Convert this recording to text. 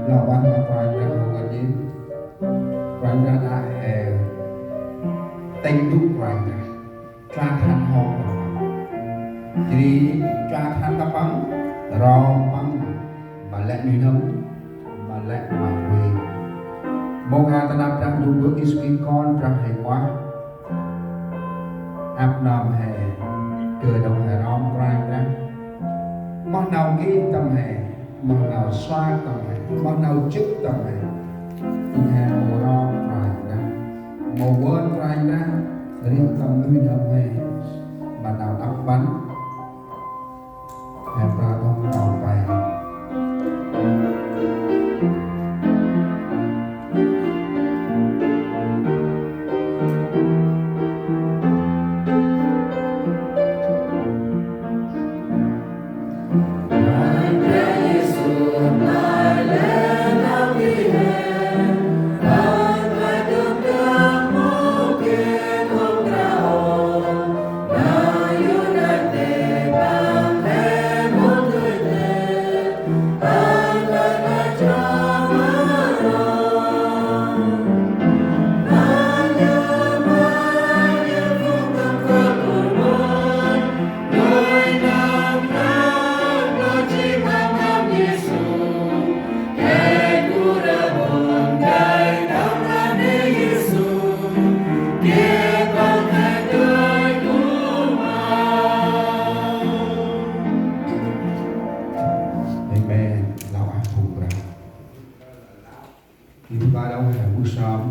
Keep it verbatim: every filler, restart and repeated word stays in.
Lah ueh ma Kôranh Brah hŏ ngăn nhêt. Kôranh Brah đă he tĭng ndŭ Kôranh Brah. Tla khan hŏ ma Păng. Jêh ri tla khan ta Păng, rom Păng ma lĕ nuih n'hâm, ma lĕ ma huê. Mâu geh ta năp Brah Ndu Bơ̆ Yêsu Krist Kon Brah he ueh. Ăp nơm he, geh đŏng he rom Kôranh Brah. Moh nau gĭt tâm he, moh nau suak tâm he, moh nau jŏk tâm he. Jêng he mâu rom Kôranh Brah, mâu vơt Kôranh Brah ri tâm nuih n'hâm he. Ma nau đăp mpăn he prao đŏng nau pe. Amen. Lah ueh phung brah. Ri ba đŏng he bu sơm,